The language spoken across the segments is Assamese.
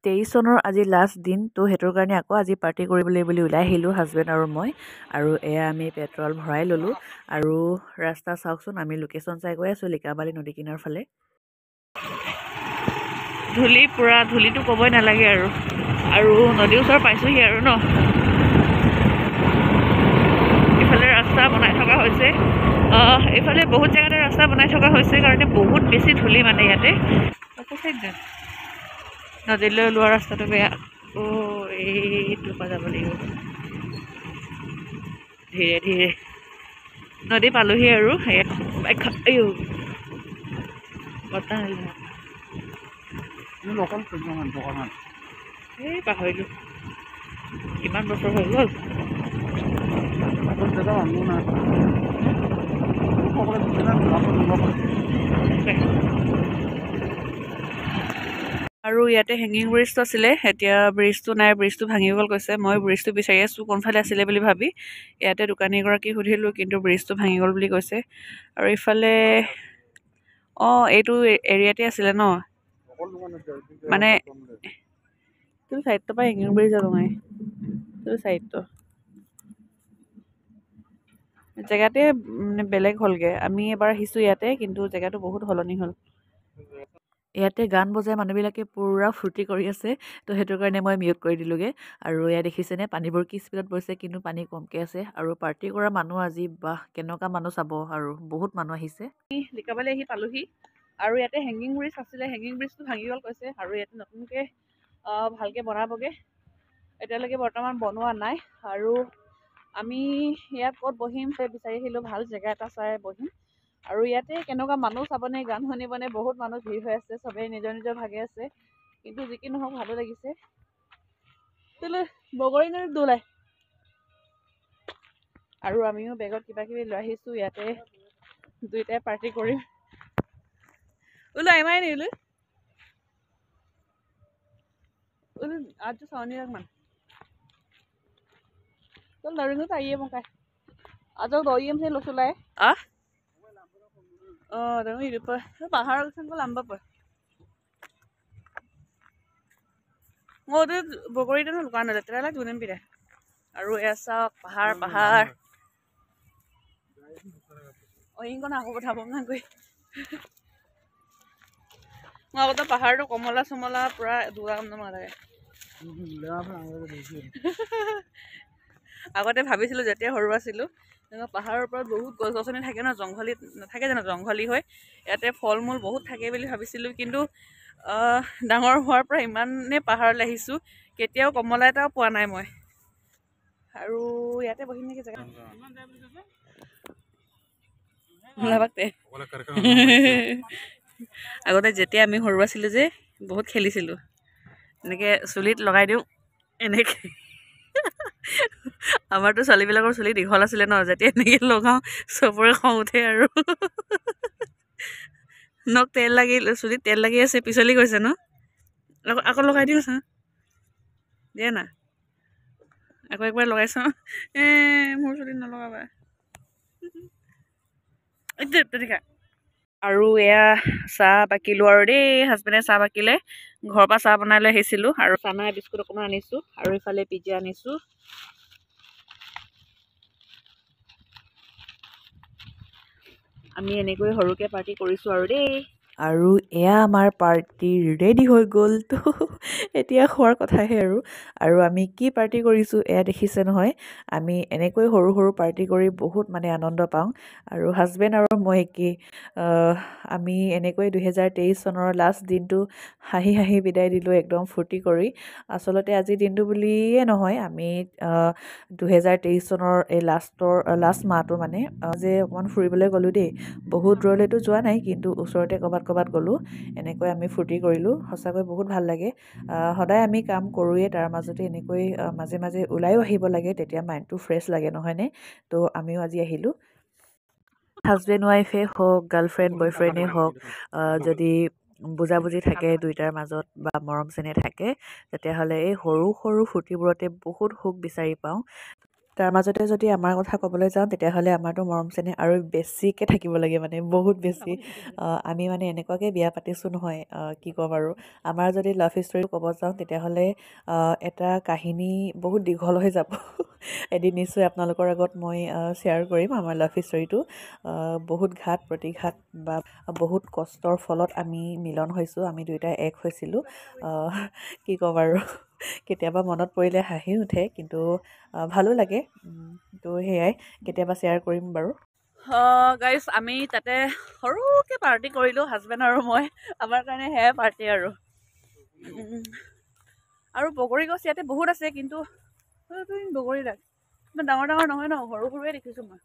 23 চনৰ আজি লাষ্ট দিন, তো সেইটোৰ কাৰণে আকৌ আজি পাৰ্টি কৰিবলৈ বুলি ওলাই আহিলোঁ হাজবেণ্ড আৰু মই। আৰু এয়া আমি পেট্ৰল ভৰাই ল'লোঁ। আৰু ৰাস্তা চাওকচোন, আমি লোকেশ্যন চাই গৈ আছোঁ লিকাবালি নদী কিনাৰ ফালে। ধূলি পূৰা, ধূলিটো ক'বই নালাগে আৰু। আৰু নদীৰ ওচৰ পাইছোঁহি আৰু ন। ইফালে ৰাস্তা বনাই থকা হৈছে, এইফালে বহুত জেগাতে ৰাস্তা বনাই থকা হৈছে কাৰণে বহুত বেছি ধূলি মানে ইয়াতে। নদীলৈ ওলোৱা ৰাস্তাটো বেয়া। অ' এইটোৰ পৰা যাব লাগিব ধীৰে ধীৰে। নদী পালোহি আৰু। আইঅ বতাহ, এই পাহৰিলোঁ, কিমান বছৰ হৈ গ'ল। আৰু ইয়াতে হেঙিং ব্ৰিজটো আছিলে, এতিয়া ব্ৰিজটো নাই, ব্ৰিজটো ভাঙি গ'ল কৈছে। মই ব্ৰিজটো বিচাৰি আছোঁ কোনফালে আছিলে বুলি ভাবি। ইয়াতে দোকানীগৰাকী সুধিলোঁ, কিন্তু ব্ৰিজটো ভাঙি গ'ল বুলি কৈছে। আৰু ইফালে অঁ এইটো এৰিয়াতে আছিলে ন, মানে তোৰ চাইডটোৰ পৰা হেঙিং ব্ৰিজ আৰু তোৰ চাইডটো জেগাতে মানে বেলেগ হ'লগৈ। আমি এবাৰ আহিছোঁ ইয়াতে, কিন্তু জেগাটো বহুত সলনি হ'ল। ইয়াতে গান বজাই মানুহবিলাকে পূৰা ফূৰ্তি কৰি আছে, তো সেইটো কাৰণে মই মিউট কৰি দিলোঁগৈ। আৰু এয়া দেখিছেনে পানীবোৰ কি স্পীডত বৈছে, কিন্তু পানী কমকৈ আছে। আৰু পাৰ্টি কৰা মানুহ আজি বাহ কেনেকুৱা মানুহ চাব, আৰু বহুত মানুহ আহিছে। লিকাবালি আহি পালোহি। আৰু ইয়াতে হেঙিং ব্ৰিজ আছিলে, হেঙিং ব্ৰিজটো ভাঙি গ'ল কৈছে। আৰু ইয়াতে নতুনকৈ ভালকৈ বনাবগৈ, এতিয়ালৈকে বৰ্তমান বনোৱা নাই। আৰু আমি ইয়াত ক'ত বহিম বিচাৰি আহিলোঁ, ভাল জেগা এটা চাই বহিম। আৰু ইয়াতে কেনেকুৱা মানুহ চাবনে, গান শুনিবনে, বহুত মানুহ ভিৰ হৈ আছে, চবেই নিজৰ নিজৰ ভাগে আছে। কিন্তু যি কি নহওক ভালো লাগিছে। বগৰী নদীত দৌলাই। আৰু আমিও বেগত কিবা কিবি লৈ আহিছোঁ, ইয়াতে দুইটাই পাৰ্টি কৰিম। ওলাই ইমাই নি ওলো ওলো আজি চাউনি ৰাখমান চল নৰিঙো তাইয়ে মকাই আজ দৈম সেই লচুলাই আহ অঁ পাহাৰৰ লাম্বা মই বগৰীটো লুকা নাযায় তেতিয়াহ'লে দুদিন পিৰে। আৰু এয়া চাওক পাহাৰ পাহাৰ অইংকণ আকৌ পঠাব নাগৈ। মই আগতে পাহাৰটো কমলা চমলা পূৰা দুৱা নালাগে। আগতে ভাবিছিলোঁ যেতিয়া সৰু আছিলোঁ, পাহাৰৰ ওপৰত বহুত গছ গছনি থাকে ন, জংঘলী নাথাকে জানো, জংঘলী হৈ ইয়াতে ফল মূল বহুত থাকে বুলি ভাবিছিলোঁ। কিন্তু ডাঙৰ হোৱাৰ পৰা ইমানেই পাহাৰলৈ আহিছোঁ, কেতিয়াও কমলা এটাও পোৱা নাই মই। আৰু ইয়াতে বহিম নেকি জেগা। আগতে যেতিয়া আমি সৰু আছিলোঁ যে বহুত খেলিছিলোঁ, এনেকৈ চুলিত লগাই দিওঁ এনেকৈ। আমাৰতো ছোৱালীবিলাকৰ চুলি দীঘল আছিলে ন, যেতিয়া এনেকৈ লগাওঁ চবৰে খং উঠে। আৰু নখ তেল লাগি, চুলিত তেল লাগি আছে, পিছলি গৈছে ন, আকৌ লগাই দিওঁ চা দিয়া না, আকৌ একবাৰ লগাই চাওঁ। এ মোৰ চুলিত নলগাবা দেখা। আৰু এয়া চাহ বাকিলোঁ আৰু দেই, হাজবেণ্ডে চাহ বাকিলে, ঘৰৰ পৰা চাহ বনাই লৈ আহিছিলোঁ। আৰু চানা বিস্কুট অকণমান আনিছোঁ, আৰু ইফালে পিজ্জা আনিছোঁ। আমি এনেকৈ সৰুকৈ পাৰ্টি কৰিছোঁ আৰু দেই। আৰু এয়া আমাৰ পাৰ্টি ৰেডি হৈ গ'ল, তো এতিয়া খোৱাৰ কথাহে আৰু। আৰু আমি কি পাৰ্টি কৰিছোঁ এয়া দেখিছে নহয়। আমি এনেকৈ সৰু সৰু পাৰ্টি কৰি বহুত মানে আনন্দ পাওঁ। আৰু হাজবেণ্ড আৰু মই একেই, আমি এনেকৈ 2023 চনৰ লাষ্ট দিনটো হাঁহি হাঁহি বিদায় দিলোঁ, একদম ফূৰ্তি কৰি। আচলতে আজিৰ দিনটো বুলিয়ে নহয়, আমি 2023 চনৰ এই লাষ্ট মাহটো মানে যে অকণমান ফুৰিবলৈ গ'লোঁ দেই। বহুত দূৰলৈতো যোৱা নাই, কিন্তু ওচৰতে ক'ৰবাত ক'ৰবাত গ'লোঁ, এনেকৈ আমি ফূৰ্তি কৰিলোঁ। সঁচাকৈ বহুত ভাল লাগে। সদায় আমি কাম কৰোঁৱেই, তাৰ মাজতে এনেকৈ মাজে মাজে ওলায়ো আহিব লাগে, তেতিয়া মাইণ্ডটো ফ্ৰেছ লাগে নহয়নে। তো আমিও আজি আহিলোঁ। হাজবেণ্ড ৱাইফে হওক, গাৰ্লফ্ৰেণ্ড বয়ফ্ৰেণ্ডেই হওক, যদি বুজাবুজি থাকে দুইটাৰ মাজত বা মৰম চেনেহ থাকে, তেতিয়াহ'লে এই সৰু সৰু ফূৰ্তিবোৰতে বহুত সুখ বিচাৰি পাওঁ। তাৰ মাজতে যদি আমাৰ কথা ক'বলৈ যাওঁ তেতিয়াহ'লে আমাৰতো মৰম চেনেহ আৰু বেছিকৈ থাকিব লাগে, মানে বহুত বেছি। আমি মানে এনেকুৱাকৈ বিয়া পাতিছোঁ নহয়, কি ক'ম আৰু। আমাৰ যদি লাভ ষ্টৰী ক'ব যাওঁ তেতিয়াহ'লে এটা কাহিনী বহুত দীঘল হৈ যাব। এদিন নিশ্চয় আপোনালোকৰ আগত মই শ্বেয়াৰ কৰিম আমাৰ লাভ ষ্টৰীটো। বহুত ঘাত প্ৰতিঘাত বা বহুত কষ্টৰ ফলত আমি মিলন হৈছোঁ, আমি দুয়োটাই এক হৈছিলোঁ। কি ক'ম আৰু, কেতিয়াবা মনত পৰিলে হাঁহি উঠে, কিন্তু ভালো লাগে। তো সেয়াই, কেতিয়াবা শ্বেয়াৰ কৰিম বাৰু। গাইজ, আমি তাতে সৰুকৈ পাৰ্টি কৰিলোঁ, হাজবেণ্ড আৰু মই। আমাৰ কাৰণে সেয়াই পাৰ্টি আৰু। আৰু বগৰী গছ ইয়াতে বহুত আছে, কিন্তু বগৰী দাগ ইমান ডাঙৰ ডাঙৰ নহয় ন, সৰু সৰুৱে দেখিছোঁ মই।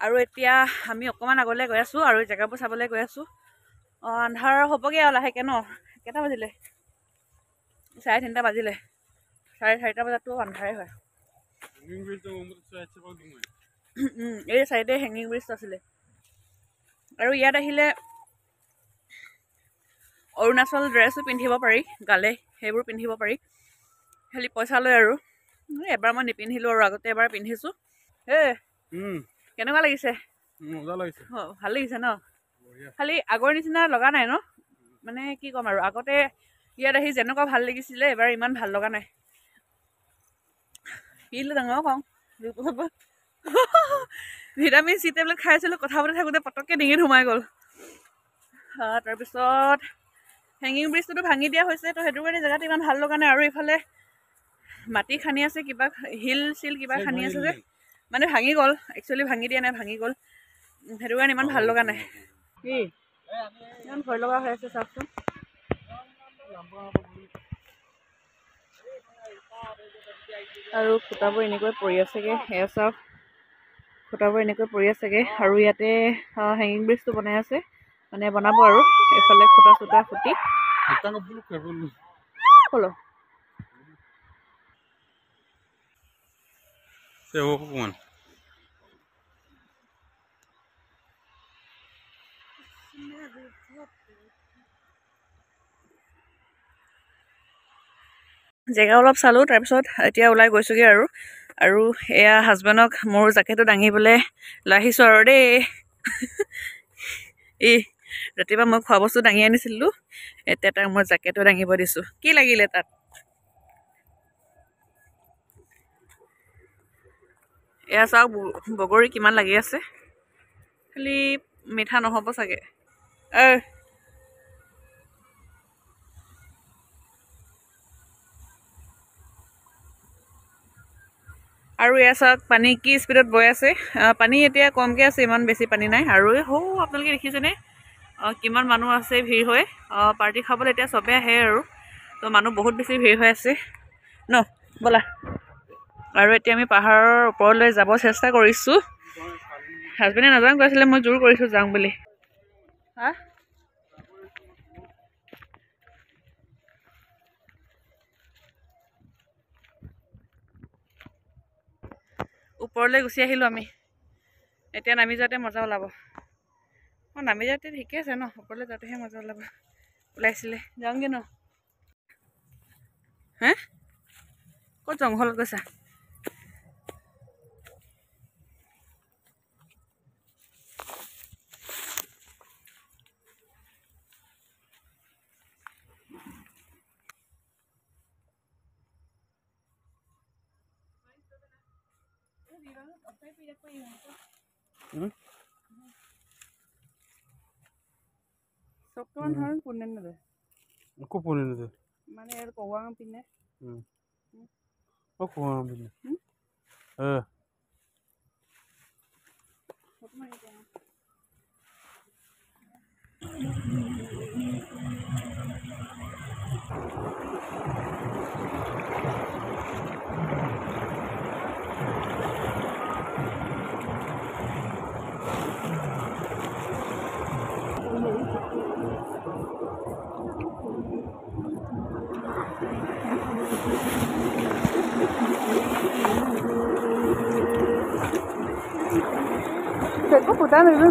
আৰু এতিয়া আমি অকণমান আগলৈ গৈ আছোঁ আৰু জেগাবোৰ চাবলৈ গৈ আছোঁ। আন্ধাৰ হ'বগৈ আৰু লাহেকৈ ন। কেইটা বাজিলে? 3:30 বাজিলে। 4:30 বজাততো আন্ধাৰে হয়। এই চাইডে হেঙিং ব্ৰিজটো আছিলে। আৰু ইয়াত আহিলে অৰুণাচল ড্ৰেছো পিন্ধিব পাৰি, গালে সেইবোৰ পিন্ধিব পাৰি, খালি পইচা লৈ আৰু। এবাৰ মই নিপিন্ধিলোঁ আৰু, আগতে এবাৰ পিন্ধিছোঁ। হে, কেনেকুৱা লাগিছে? ভাল লাগিছে ন? খালি আগৰ নিচিনা লগা নাই ন, মানে কি ক'ম আৰু, আগতে ইয়াত আহি যেনেকুৱা ভাল লাগিছিলে এবাৰ ইমান ভাল লগা নাই। পিল ডাঙৰ কওঁ, ভিটামিন চি টেবলেট খাই আছিলোঁ, কথা পাতি থাকোঁতে পটককৈ ডিঙিত সোমাই গ'ল। তাৰপিছত হেঙিং ব্ৰিজটোতো ভাঙি দিয়া হৈছে, তো সেইটো কাৰণে জেগাটো ইমান ভাল লগা নাই। আৰু ইফালে মাটি খান্দি আছে, কিবা শিল চিল কিবা খান্দি আছে যে, মানে ভাঙি গ'ল, একচুৱেলি ভাঙি দিয়া নাই, ভাঙি গ'ল, সেইটো কাৰণে ইমান ভাল লগা নাই। কি ইমান ভয় লগা হৈ আছে চাওকচোন। আৰু খুঁটাবোৰ এনেকৈ পৰি আছেগৈ, সেয়া চাওক, খুঁটাবোৰ এনেকৈ পৰি আছেগৈ। আৰু ইয়াতে হেঙিং ব্ৰিজটো বনাই আছে, মানে বনাব আৰু এইফালে খুঁটা চুটা ফুটি। জেগা অলপ চালোঁ, তাৰপিছত এতিয়া ওলাই গৈছোঁগৈ আৰু। আৰু এয়া হাজবেণ্ডক মোৰ জেকেটটো দাঙিবলৈ লৈ আহিছোঁ আৰু দেই। এই ৰাতিপুৱা মই খোৱা বস্তু দাঙি আনিছিলোঁ, এতিয়া তাক মই জেকেটটো দাঙিব দিছোঁ। কি লাগিলে তাত? এয়া চাওক, বগৰী কিমান লাগি আছে, খালি মিঠা নহ'ব চাগে। আৰু এয়া চাওক, পানী কি স্পীডত বৈ আছে। পানী এতিয়া কমকৈ আছে, ইমান বেছি পানী নাই। আৰু হৌ, আপোনালোকে দেখিছেনে কিমান মানুহ আছে ভিৰ হৈ। পাৰ্টি খাবলৈ এতিয়া চবে আহে আৰু, তো মানুহ বহুত বেছি ভিৰ হৈ আছে ন। ব'লা, আৰু এতিয়া আমি পাহাৰৰ ওপৰলৈ যাব চেষ্টা কৰিছোঁ। হাজবেণ্ডে নাযাওঁ কৈছিলে, মই জোৰ কৰিছোঁ যাওঁ বুলি। হা, ওপৰলৈ গুচি আহিলোঁ আমি। এতিয়া নামি যাওঁতে মজা ওলাব। অঁ, নামি যাওঁতে ঠিকে আছে ন, ওপৰলৈ যাওঁতেহে মজা ওলাব। ওলাইছিলে, যাওঁগৈ ন। হে, ক'ত জংঘলত গৈছা?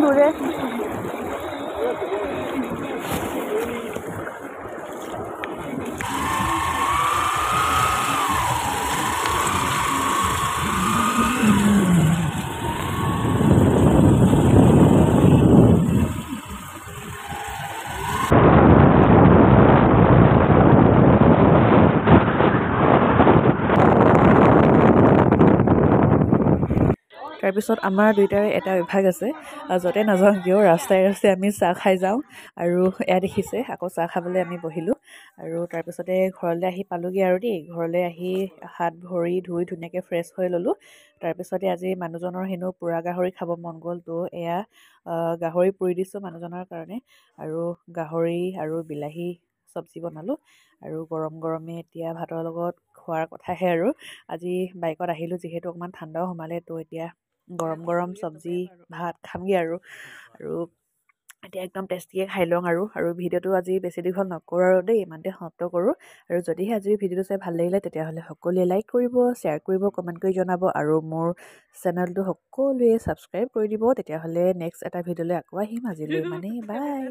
দূৰে তাৰপিছত আমাৰ দুয়োটাৰে এটা অভ্যাস আছে, য'তে নাযাওঁ কিয় ৰাস্তাই ৰাস্তাই আমি চাহ খাই যাওঁ। আৰু এয়া দেখিছে আকৌ চাহ খাবলৈ আমি বহিলোঁ। আৰু তাৰপিছতে ঘৰলৈ আহি পালোঁগৈ আৰু দেই। ঘৰলৈ আহি হাত ভৰি ধুই ধুনীয়াকৈ ফ্ৰেছ হৈ ল'লোঁ। তাৰপিছতে আজি মানুহজনৰ হেনো পোৰা গাহৰি খাব মন গ'ল, তো এয়া গাহৰি পুৰি দিছোঁ মানুহজনৰ কাৰণে। আৰু গাহৰি আৰু বিলাহী চব্জি বনালোঁ আৰু গৰম গৰমে এতিয়া ভাতৰ লগত খোৱাৰ কথাহে। আৰু আজি বাইকত আহিলোঁ যিহেতু অকণমান ঠাণ্ডাও সোমালে, তো এতিয়া গৰম গৰম চব্জি ভাত খামগৈ আৰু। আৰু এতিয়া একদম টেষ্টিকৈ খাই লওঁ আৰু। আৰু ভিডিঅ'টো আজি বেছি দীঘল নকৰোঁ আৰু দেই, ইমানতে সমাপ্ত কৰোঁ। আৰু যদিহে আজিৰ ভিডিঅ'টো চাই ভাল লাগিলে তেতিয়াহ'লে সকলোৱে লাইক কৰিব, শ্বেয়াৰ কৰিব, কমেণ্ট কৰি জনাব আৰু মোৰ চেনেলটো সকলোৱে ছাবস্ক্ৰাইব কৰি দিব। তেতিয়াহ'লে নেক্সট এটা ভিডিঅ'লৈ আকৌ আহিম। আজিলৈ ইমানেই, বাই।